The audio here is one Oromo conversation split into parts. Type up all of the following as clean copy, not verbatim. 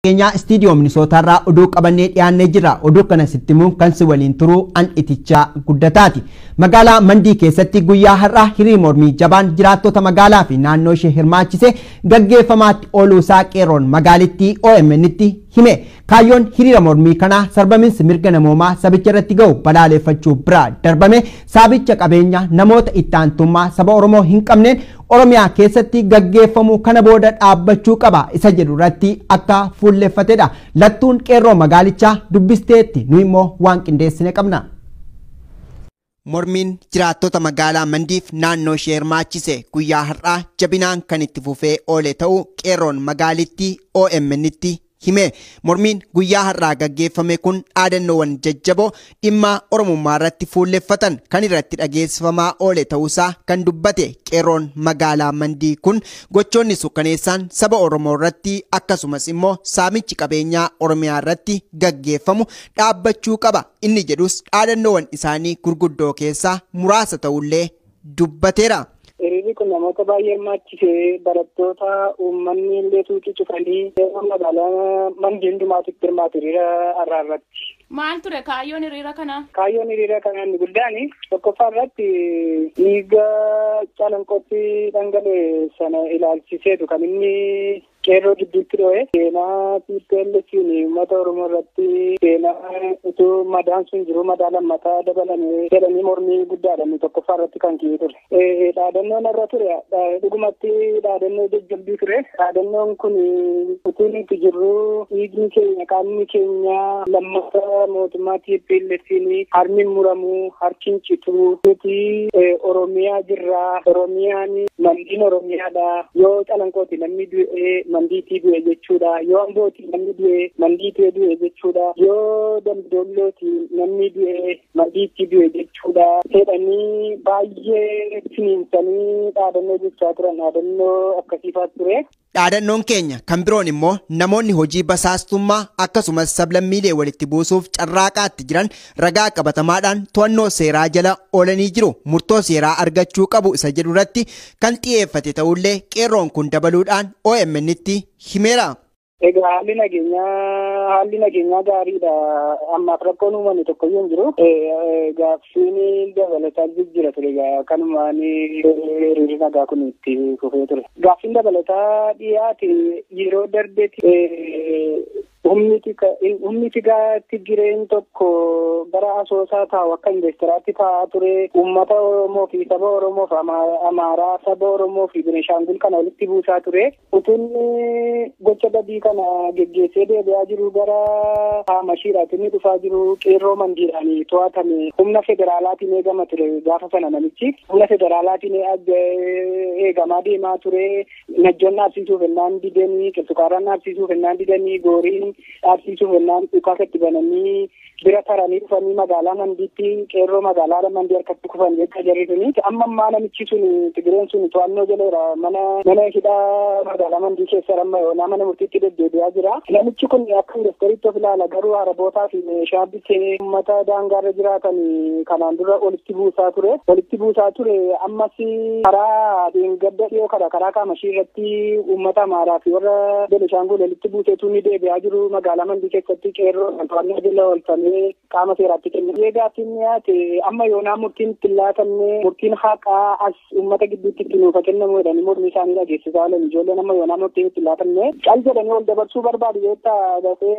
Keenyaa istiidiyoo Minisootaarraa oduu qabannee dhiyaannee jirra. Oduu kana sitti himuun kan si waliin turuu an itichaa guddataati. Magaalaa Mandii keessatti guyyaa har'aa hiriir mormii jabaan jiraattota magaalaa fi naannoo ishee hirmaachise gaggeeffamaatti ooluusaa qeerroon magaalittii OMN'tti hime. Kaayyoon hiriira mormii kanaa sarbaminsi mirga namoomaa sabicha irratti ga'u balaaleffachuu bira darbame saabicha qabeenya namoota itti aantummaa saba Oromoo hin qabneen Oromiyaa keessatti gaggeeffamu kana booda dhaabbachuu qaba isa jedhu irratti akka fuulleffatedha. Lattuun qeerroo magaalichaa dubbisteetti nu immoo waan qindeessine qabna. Mormiin jiraattota magaalaa Mandiif naannoo ishee hirmaachise guyyaa har'aa jabinaan kan itti fufee oole ta'uu qeerroon magaalittii OMN'tti hime. Mormiin guyyaa har'aa gaggeeffame kun dhaadannoowwan jajjaboo dhimma Oromummaa irratti fuulleffatan kan irratti dhageessifamaa oole ta'uusaa kan dubbate qeerroon magaalaa Mandii kun gochoonni sukkaneessaan saba Oromoo irratti akkasumas immoo saamichi qabeenyaa Oromiyaa irratti gaggeeffamu dhaabbachuu qaba inni jedhus dhaadannoowwan isaanii gurguddoo keessaa muraasa ta'ullee dubbateera. Hiriirri kun namoota baay'ee hirmaachisee barattoota uummanni illee suuqii cufanii magaalaa Mandii hundumaatti hirmaatu hiriira har'aa irratti. Maal ture kaayyoon hiriira kanaa? Kaayyoon hiriira kanaa inni guddaan tokkoffaa irratti dhiiga calanqootti dhangala'e sana ilaalchiseetu kan inni qeerroo gidduutti dho'e. Seenaa TPLF'n uummata Oromoo irratti seenaa utuu madaan sun jiru madaa lammataa dabalame jedhanii mormii guddaadha inni tokkoffaa irratti kan ka'ee ture. Dhaadannoon irra ture dhugumatti dhaadannoo jajjabbii ture. Dhaadannoon kun utuu nuti jirru dhiigni keenya qaamni keenya lammata mootummaa TPLF'n harmi muramu harki hin citu nuti Oromiyaa jirra. Oromiyaan Mandiin Oromiyaadha. Yoo calanqooti namni du'e Mandiitii du'e jechuudha. Yoo Ambooti namni du'e Mandiitii du'e jechuudha. Yoo Dambidoollooti namni du'e Mandiitii du'e jechuudha. Jedhanii baay'ee finiinsanii dhaadannoo jechaa turan dhaadannoo akkasiifaa ture. Dhaadannoon keenya kan biroon immoo namoonni hojii basaastummaa akkasumas sablammiilee walitti buusuuf carraaqaatti jiran ragaa qabatamaadhaan to'annoo seeraa jala oolanii jiru. Murtoo seeraa argachuu qabu isa jedhu irratti kan xiyyeeffate ta'ullee qeerroon kun dabaluudhaan OMN'tti himeera. Egaa haalli nageenyaa gaariidha. Ammaaf rakkoon uumame tokkoyyuu hin jiru. Gaaffiin dabalataa jijjiira ture egaa kanumaan hiriirri nagaa kun itti fufee ture. Gaaffiin dabalataa dhiyaate yeroo darbetti humni Tigireen tokko gara Asoosaa taa'u akka investaraatti taa'aa ture. Uummata Oromoo fi saba Oromoo fi Amaaraa saba Oromoo fi Benishaangul kana walitti buusaa ture. Utunni gocha badii kana geggeessee deebi'aa jiru gara Hamashiidhaatti inni dhufaa jiru qeerroo Mandiidhaan to'atame humna federaalaatiin eegama ture gaafa sana namichi. Humna federaalaatiin eegamaa deemaa ture. Najjoon dhaabsisuuf ennaan didanii, qilxukaarraan dhaabsisuuf ennaan didanii, gooriin dhaabsisuuf ennaan dhukaasa itti bananii bira taranii dhufanii magaalaa Mandiitti qeerroo magaalaa Mandii harkatti kufan jecha jarri suni. Amma ammaa namichi sun Tigireen sun to'annoo jaleera mana hidhaa magaalaa Mandii keessa amma yoonaa mana murtiitti deddeebi'aa jira. Namichi kun akka investariitti of ilaala garuu arabootaa fi meeshaa bitee uummata daangaarra jiraatan kanaan dura walitti buusaa ture. Walitti buusaa ture ammas karaa deengadda dhiyoo kana karaa Kaamashii irratti uummata Amaaraa fi warra Benishaangul walitti buuseetu ni deebi'aa jiru magaalaa Mandii keessatti qeerroo to'annoo jala oolfame qaama seeraatti kenne. Gaaffiin dhiyaate amma yoonaa murtiin itti laatamne murtiin haqaa as uummata gidduutti itti nuuf kennamu jedhanii mormii isaanii dhageessisaa oolan ijoolleen amma yoonaa murtiin itti laatamne cal jedhanii ol dabarsuu barbaadu jecha dafee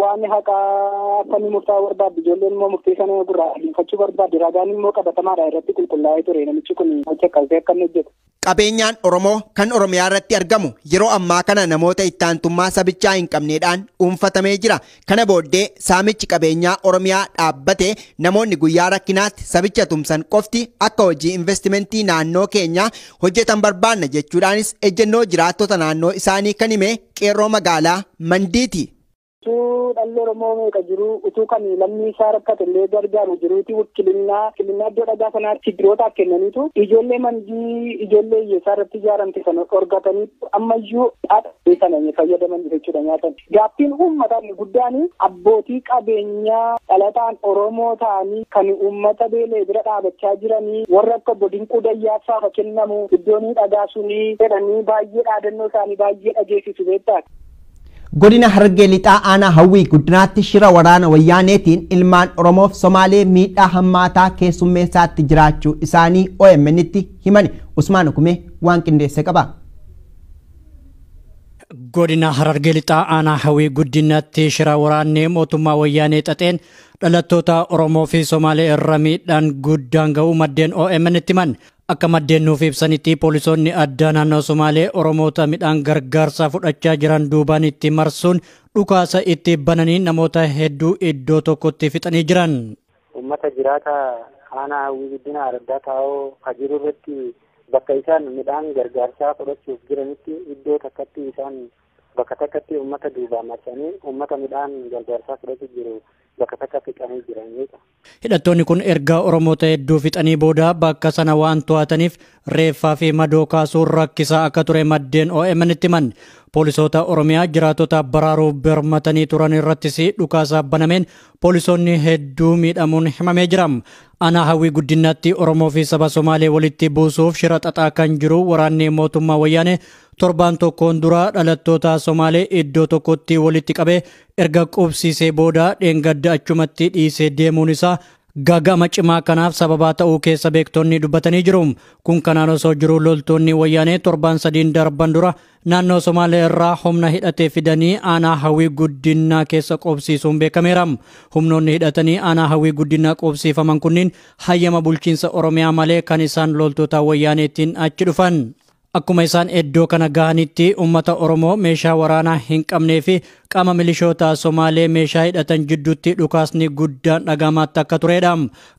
waan haqaa akkamii murtaa'uu barbaadu ijoolleen immoo murtii sana gurraa dhaggeeffachuu barbaadu ragaan immoo qabatamaadha irratti qulqullaa'ee ture namichi kun hojii akkasii akka inni hojjetu. Qabeenyaan Oromoo kan Oromiyaa irratti argamu yeroo ammaa kana namoota itti aantummaa sabichaa hin qabneedhaan dhuunfatamee jira. Kana booddee saamichi qabeenyaa Oromiyaa dhaabbate namoonni guyyaa rakkinaatti sabicha tumsan qofti akka hojii investimentii naannoo keenyaa hojjetan barbaanna jechuudhaanis ejjennoo jiraattota naannoo isaanii kan hime qeerroo magaalaa Mandiiti. Utuu dhalli Oromoo meeqa jiru utuu kan lammii isaa rakkate illee gargaaru jiruuti wakkilinnaa iddoo dhagaa sanaatti Tigirootaaf kennaniitu ijoollee Mandii ijoollee hiyyeessaa irratti ijaaramte sana dhorgatanii ammayyuu haadha sana fayyadaman jechuudha nyaatan. Gaaffiin uummataa inni guddaan abbootii qabeenyaa dhalataan Oromoo ta'anii kan uummata beelee bira dhaabachaa jiranii warra akka obbo Dinquu Dayyaasaaf kennamu iddoon dhagaa sunii jedhanii baay'ee dhaadannoo isaanii baay'ee dhageessisu beektaa. Godina Harargee Lixaa aanaa Hawwii Guddinaatti shira waraana wayyaaneetiin ilmaan Oromoof Somaalee miidhaa hammaataa keessummeessaatti jiraachuu isaanii OMN'tti himani. Usmaan Hukumee waan qindeesse qaba. Godina Harargee Lixaa aanaa Hawwii Guddinaatti shira waraanni mootummaa wayyaanee xaxeen dhalattoota Oromoo fi Somaalee irra miidhaan guddaan ga'uu maddeen OMN'tti himan. Akka maddeen nuuf ibsanitti poolisoonni addaa naannoo Somaalee Oromoota midhaan gargaarsaa fudhachaa jiran duubaan itti marsuun dhukaasa itti bananii namoota hedduu iddoo tokkotti fixanii jiran. Uummata jiraata aanaa Hawwii Guddina Araddaa Taa'oo Hajiru irratti bakka isaan midhaan gargaarsaa fudhachuuf jiranitti iddoo takkatti isaan bakka takkatti uummata duubaan marsanii uummata midhaan gargaarsaa fudhachuuf jiru bakka takka fixanii jiranidha. Hidhattoonni kun erga Oromoota hedduu fixanii booda bakka sana waan to'ataniif reeffaa fi madoo kaasuun rakkisaa akka ture maddeen OMN'tti himan. Poolisoota Oromiyaa jiraatota baraaruuf birmatanii turan irrattis dhukaasa banameen poolisoonni hedduu miidhamuun himamee jira. Aanaa Hawwii Guddinaatti Oromoo fi saba Somaalee walitti buusuuf shira xaxaa kan jiru waraanni mootummaa wayyaanee torbaan tokkoon dura dhalattoota Somaalee iddoo tokkotti walitti qabee erga qubsiisee booda dheengadda achumatti dhiisee deemuun isaa gaaga'ama cimaa kanaaf sababaa ta'uu keessa beektonni dubbatanii jiru. Kun kanaan osoo jiru loltoonni wayyaanee torbaan sadiin darban dura naannoo Somaalee irraa humna hidhatee fidanii aanaa Hawwii Guddinaa keessa qubsiisuun beekameera. Humnoonni hidhatanii aanaa Hawwii Guddinaa qubsiifaman kunniin hayyama bulchiinsa Oromiyaa malee kan isaan loltoota wayyaaneetiin achi dhufan. Akkuma isaan iddoo kana gahanitti uummata Oromoo meeshaa waraanaa hin qabnee fi qaama milishoota Somaalee meeshaa hidhatan jidduutti dhukaasni guddaan dhagamaatti akka turedha.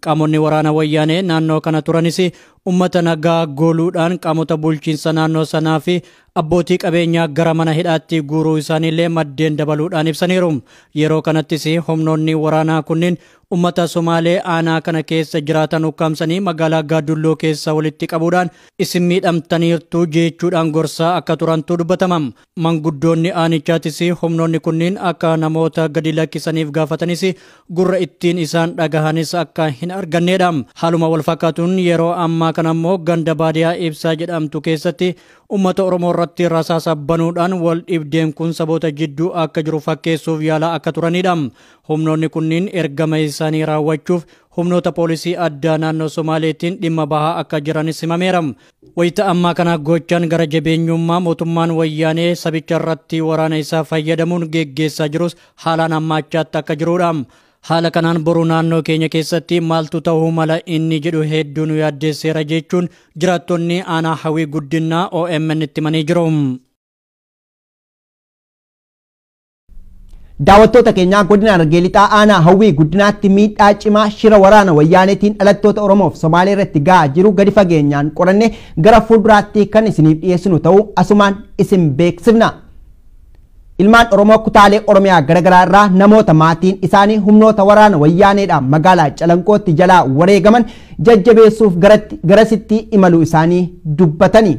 Qaamonni waraana wayyaanee naannoo kana turanis uummata nagaa gooluudhaan qaamota bulchiinsa naannoo sanaa fi abbootii qabeenyaa gara mana hidhaatti guuruu isaaniillee maddeen dabaluudhaan ibsaniiru. Yeroo kanattis humnoonni waraanaa kunneen uummata Somaalee aanaa kana keessa jiraatan ukkaamsanii magaalaa Gaadulloo keessa walitti qabuudhaan isin miidhamtaniirtu jechuudhaan gorsaa akka turantu dubbatama. Manguddoonni aanichaatis humnoonni kunniin akka namoota gadi lakkisaniif gaafatanis gurra ittiin isaan dhagahanis akka hin argannedha. Haaluma wal fakkaatuun yeroo ammaa kana immoo ganda baadiyaa Ibsaa jedhamtu keessatti uummata Oromoo irratti rasaasa banuudhaan wal dhibdeen kun saboota jidduu akka jiru fakkeessuuf yaalaa akka turanidha. Humnoonni kunniin ergama isaanii raawwachuuf humnoota poolisii addaa naannoo Somaaleetiin dhimma bahaa akka jiranis himameera. Wayita ammaa kana gochaan gara jabeenyummaa mootummaan wayyaanee sabicha irratti waraana isaa fayyadamuun geggeessaa jirus haalaan hammaachaatti akka jirudha. Haala kanaan boruu naannoo keenya keessatti maaltu ta'uu mala inni jedhu hedduu nu yaaddeesseera jechuun jiraattonni aanaa Hawwii Guddinaa OMN itti himanii jiru. Daawwattoota keenyaa godina Harargee Lixaa aanaa Hawwii Guddinaatti miidhaa cimaa shira waraana wayyaaneetiin dhalattoota Oromoof Somaalee irratti gahaa jiru gadi fageenyaan qoranne gara fuulduraatti kan isiniif dhiyeessinu ta'uu asumaan isin beeksifna. Ilmaan Oromoo kutaalee Oromiyaa garaagaraa irraa namoota maatiin isaanii humnoota waraana wayyaaneedhaan magaalaa Calanqootti jalaa wareegaman jajjabeessuuf garasitti imaluu isaanii dubbatani.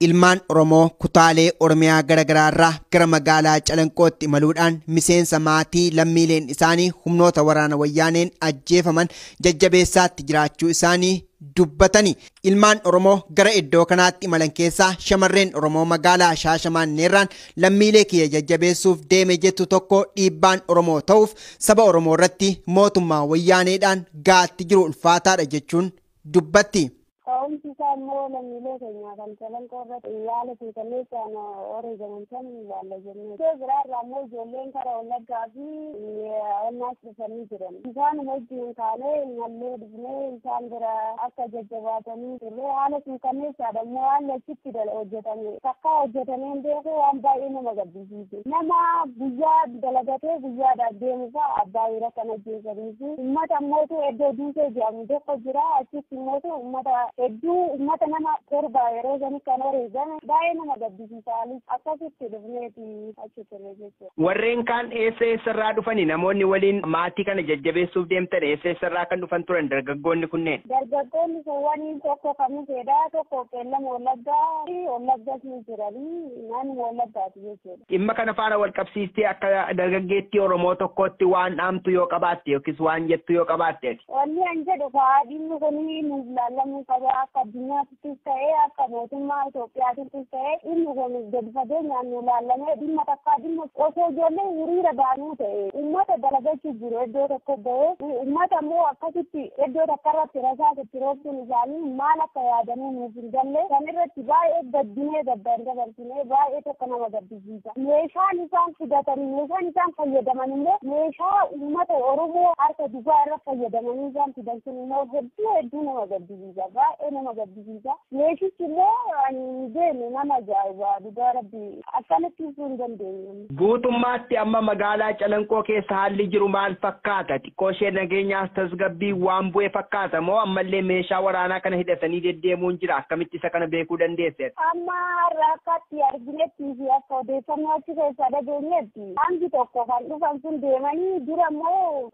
Ilmaan Oromoo kutaalee Oromiyaa garaagaraa irraa gara magaalaa Calanqootti imaluudhaan miseensa maatii lammiileen isaanii humnoota waraana wayyaaneen ajjeefaman jajjabeessaatti jiraachuu isaanii dubbatani. Ilmaan Oromoo gara iddoo kanaatti imalan keessaa shamarreen Oromoo magaalaa Shaashamanneerraan lammiilee kiyya jajjabeessuuf deeme jettu tokko dhiibbaan Oromoo ta'uuf saba Oromoo irratti mootummaa wayyaaneedhaan gaatti jiru ulfaataadha jechuun dubbatti. Ka'umsi isaa immoo lammiilee keenya kan Calanqoo irratti yaala suukanneessaan wareegaman san ilaalla jennee. Iddoo biraarraa immoo ijoolleen karaa Wallaggaa fi Onnaas dhufanii jiran. Isaan wajjin kaanee imallee dhufnee isaan bira akka jajjabaatanii turre haala suukanneessaadha immoo haalli achitti hojjetame. Takkaa hojjetamee hin beeku waan baay'ee nama gaddisiisu. Nama guyyaa dalagatee guyyaadhaaf deemu fa'a abbaa hira kan ajjeesanii fi uummata ammootu iddoo duusee jedhamu tokko jira achitti immootu uummata hedduu uummata nama torba yeroo sani kan wareegame baay'ee nama gaddisiisa akkasitti dhufneeti achi turre jechuudha. Warreen kaan eessa eessarraa dhufani namoonni waliin maatii kana jajjabeessuuf deemtan eessa eessarraa kan dhufan turan dargaggoonni kunneen? Dargaggoonni sowwaniin tokko kamiseedha tokko qeellama Wallaggaa Wallaggas ni jiranii naannoo Wallaggaati jechuudha. Dhimma kana faana wal qabsiistee akka dargaggeettii Oromoo tokkootti waan dhaamtu yoo qabaatte yookiis waan jettu yoo qabaatte. Wanni an jedhu fa'aa dhimmi kun nuuf laallamuu qaba. Akka addunyaa addunyaattis ta'ee akka mootummaa Itoophiyaattis ta'ee dhimmi kun gadi fageenyaan nu ilaallamee dhimma takkaa dhimma osoo ijoollee hiriira baanuu ta'e uummata dalagachuu jiru iddoo tokko ba'ee uummata immoo akkasitti iddoo takka irratti rasaasa itti roobsuun isaanii maal akka yaadanii nuuf hin galle kan irratti baay'ee gaddinee gaddaan dabarsinee baay'ee tokko nama gaddisiisa. Meeshaan isaan fidatan meeshaan isaan fayyadaman immoo meeshaa uummata Oromoo harka duwwaa irra fayyadamanii isaan fidan sun immoo hedduu hedduu nama gaddisiisa baay'ee nama gaddisiisa. Meeshichi immoo ani hin beekne nama ajaa'iba dhugaa rabbi akkanatti ibsuu hin dandeenye. Guutummaatti amma magaalaa Calanqoo keessa haalli jiru maal fakkaata? Xiqqoo ishee nageenyaaf tasgabbii waan bu'e fakkaata moo ammallee meeshaa waraanaa kana hidhatanii deddeemuun jira? Akkamitti isa kana beekuu dandeesse? Amma har'a akkatti arginetti fi akka odeeffannoo achi keessaa dhageenyetti hangi tokko kan dhufan sun deemanii dura immoo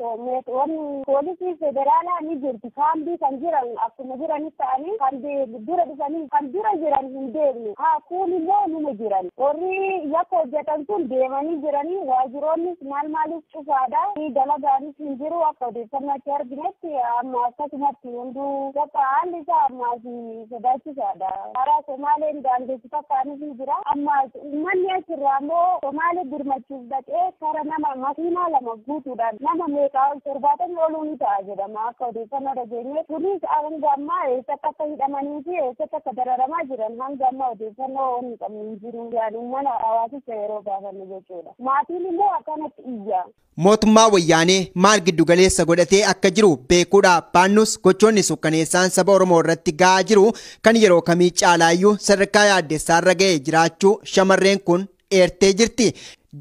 wanni poolisii federaalaa ni jirti kaambii kan jiran akkuma jiranis ta'anii kan dura dhufanii kan dura jiran hin deemne haa kun immoo numa jiran warri yakka hojjetan sun deemanii jiranii waajiroonnis maal maalis cufaadha dalagaanis hin jiru akka odeeffannoo achi arginetti amma akkasumatti hunduu bakka haalli isaa ammaas sodaachisaadha. Karaa Somaaleen daangessu takkaanis ni jira. Amma uummanni achirraa immoo Somaalee birmachuuf dhaqee kara nama makiinaa lama guutuudhaan nama meeqaa ol 70 oluu ni ta'a jedhama akka odeeffannoo dhageenye. Kunis hanga ammaa eessatti akka hidhamanii fi eessatti akka dararamaa jiran hanga ammaa odeeffannoo hin qabnu hin jiru. Yaani mana hawaasicha yeroo gaafannu jechuudha. Maatiin immoo akkanatti iyya. Mootummaa wayyaanee maal giddugaleessa godhatee akka jiru beekuudhaaf baannus gochoonni sukkaneessaan saba Oromoo irratti ga'aa jiru kan yeroo kamii caalaayyuu sadarkaa yaaddessaarra ga'ee jiraachuu shamarreen kun eertee jirti.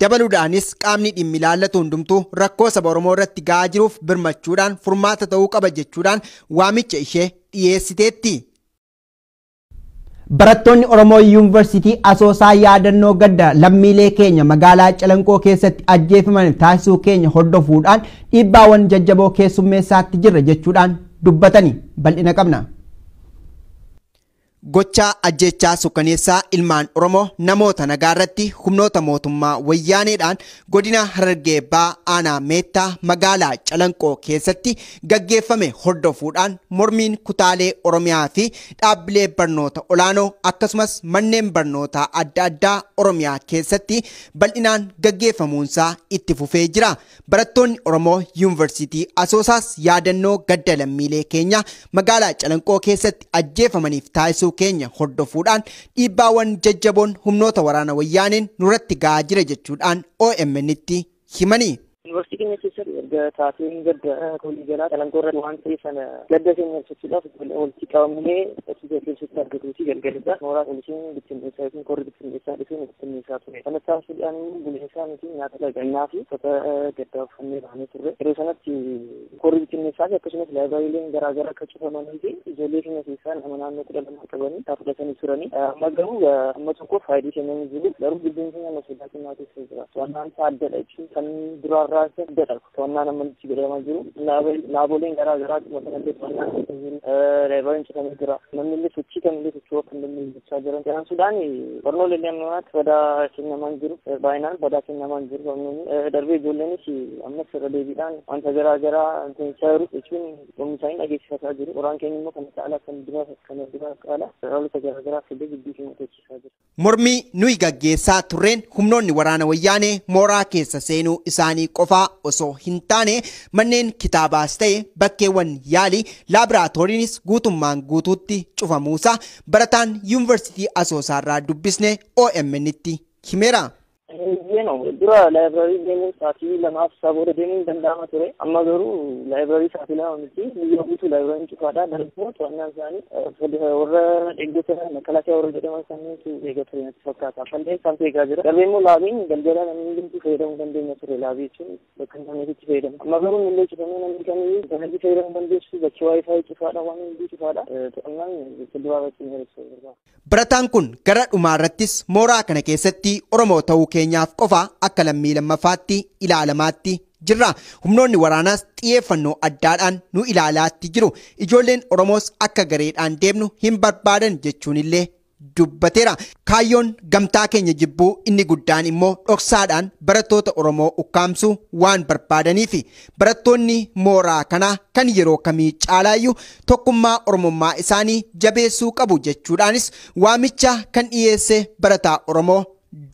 Dabaluudhaanis qaamni dhimmi ilaallatu hundumtuu rakkoo saba Oromoo irratti ga'aa jiruuf birmachuudhaan furmaata ta'uu qaba jechuudhaan waamicha ishee dhiyeessiteetti. Barattoonni Oromoo Yuunivarsiitii Asoosaa yaadannoo gadda lammiilee keenya magaalaa Calanqoo keessatti ajjeefaman taasisuu keenya hordofuudhaan dhiibbaawwan jajjaboo keessummeessaatti jirra jechuudhaan dubbatanii bal'ina qabna. Gochaa ajjechaa sukkaneessaa ilmaan Oromoo namoota nagaa irratti humnoota mootummaa wayyaaneedhaan godina Harargee Bahaa aanaa Meettaa magaalaa Calanqoo keessatti gaggeeffame hordofuudhaan mormiin kutaalee Oromiyaa fi dhaabbilee barnoota olaanoo akkasumas manneen barnootaa adda addaa Oromiyaa keessatti bal'inaan gaggeeffamuunsaa itti fufee jira. Barattoonni Oromoo Yuunivarsiitii Asoosaas yaadannoo gadda lammiilee keenya magaalaa Calanqoo keessatti ajjeefamaniif taasisuu keenya hordofuudhaan dhiibbaawwan jajjaboon humnoota waraana wayyaaneen nurratti ga'aa jira jechuudhaan OMN tti himanii. Yuunivarsiitii keenya keessatti erga taateen gadda walii galaa Calanqoo irratti waan ta'e sana gadda keenya ibsachuudhaaf walitti qabamnee ibsa keessatti argatuuti galgalidha. Mooraa poolisiin bittinneessaa yookiin korri bittinneessaa dhufee nu bittinneessaa ture. Kana taasisuudhaan bulchiinsaa nuti nyaata dhaqannaa fi uffata gaddaa uffannee baanee turre. Yeroo sanatti korri bittinneessaa fi akkasumas laayibiraariileen garaa garaa akka cufamanii fi ijoollee keenya keessaa nama naannoo 12 qabanii isaa fudhatanii turanii. Amma garuu amma tokko faayidii kennanii jiru. Garuu giddeen keenya amma sodaa cimaa keessa jira. To'annaan isaa addadha jechuun kan duraarraa addadha. To'annaan amma nutti godhamaa jiru. Laaboleen garaa garaa akkuma kanallee to'annaan jiru. Laayibiraariin cufamee jira. Namni illee sochii kamillee socho'uu akka hin dandeenye gochaa jiran. Kanaafsuudhaan barnoonni illee ammaatti badaa kennamaa hin jiru. Baay'inaan badaa kennamaa hin jiru barnoonni. Darbee ijoolleenis ammas irra deebiidhaan wanta garaa garaa hojjechaa jiru jechuun dhumni isaanii dhageessifataa jiru. Qoraan keenya immoo kana caalaa kan dura kana dura caala haalota garaa garaa fidee gidduu keenya teechisaa jira. Mormii nuyi gaggeessaa turreen humnoonni waraana wayyaanee mooraa keessa seenuu isaanii qofaa osoo hin taane manneen kitaabaas ta'e bakkeewwan yaalii laaboraatooriinis guutummaan guutuutti cufamuusaa barataan Yuunivarsiitii Asoosaarraa dubbisne OMN tti himeera. Eeyyee dura laayibraarii deemuun sa'aatii 2 isaa booda deemuun danda'ama ture. Amma garuu laayibraarii sa'aatii 2 miti guyyaa guutuu laayibraariin cufaadha. Darbuu to'annaan isaanii warra eegdota makalaakaa warra jedhaman isaaniitu eegaa ture natti fakkaata. Fallee isaantu eegaa jira. Darbee immoo laabiin galgala namni hundumtuu fayyadamuu dandeenya ture laabii jechuun bakka intarneetitti fayyadamu. Amma garuu illee cufamee namni kamiyyuu intarneetii fayyadamuu dandeessu bakki waayifaayi cufaadha waan hunduu cufaadha. To'annaan fuulduraa irratti ni hir'isa. Barataan kun gara dhumaarrattis mooraa kana keessatti Oromoo ta'uu keenyaaf qofa akka lammii lammaffaatti ilaalamaatti jirra. Humnoonni waraanaas xiyyeeffannoo addaadhaan nu ilaalaatti jiru. Ijoolleen Oromoos akka gareedhaan deemnu hin barbaadan jechuun illee dubbateera. Kaayyoon gamtaa keenya jibbuu inni guddaan immoo dhoksaadhaan barattoota Oromoo ukkaamsuu waan barbaadaniifi barattoonni mooraa kanaa kan yeroo kamii caalaayyuu tokkummaa Oromummaa isaanii jabeessuu qabu jechuudhaanis waamicha kan dhiyeesse barataa Oromoo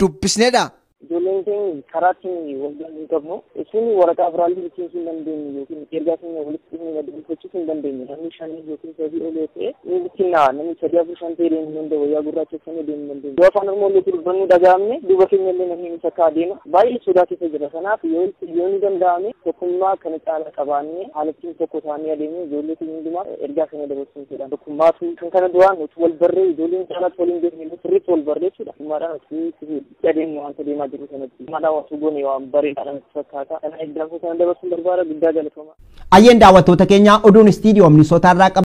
dubbisnedha. Ijoolleen keenya karaa ittiin wal hin qabnu, isin waraqaa biraallee bittinsuu hin dandeenyu yookiin ergaa keenya walitti dhufnee daddarbachuu hin dandeenyu. Namni shanii yookiin sadii ol yoo ta'e ni bittinnaa, namni sadii afur shan ta'e deemuu danda'u, wayyaa gurraacha uffannee deemuu dandeenyu. Yoo afaan Oromoo illee dubbannu dhaga'amne duuba keenya illee namni ni sakkaa deema. Baay'ee sodaa keessa jira. Kanaaf yoo ni danda'ame tokkummaa kana caalaa qabaannee haala ittiin tokko ta'anii adeemnu ijoollee keenya hundumaa ergaa keenya dabarsuu fedha. Tokkummaatu kan kana duraan utuu wal barree ijoolleen caalaatti waliin beekne sirriitti wal barree jechuudha. Tokkummaadhaan utuu itti adeemnu wanta deemaa jiru kanatti. Madhaa wasu goone waan bareedaadha natti fakkaata. Kana ergaa kana dabarsuun barbaada, guddaa galatoomaa. Ayyeen daawwattoota keenyaa, oduun istiidiyoo Minisootaa irraa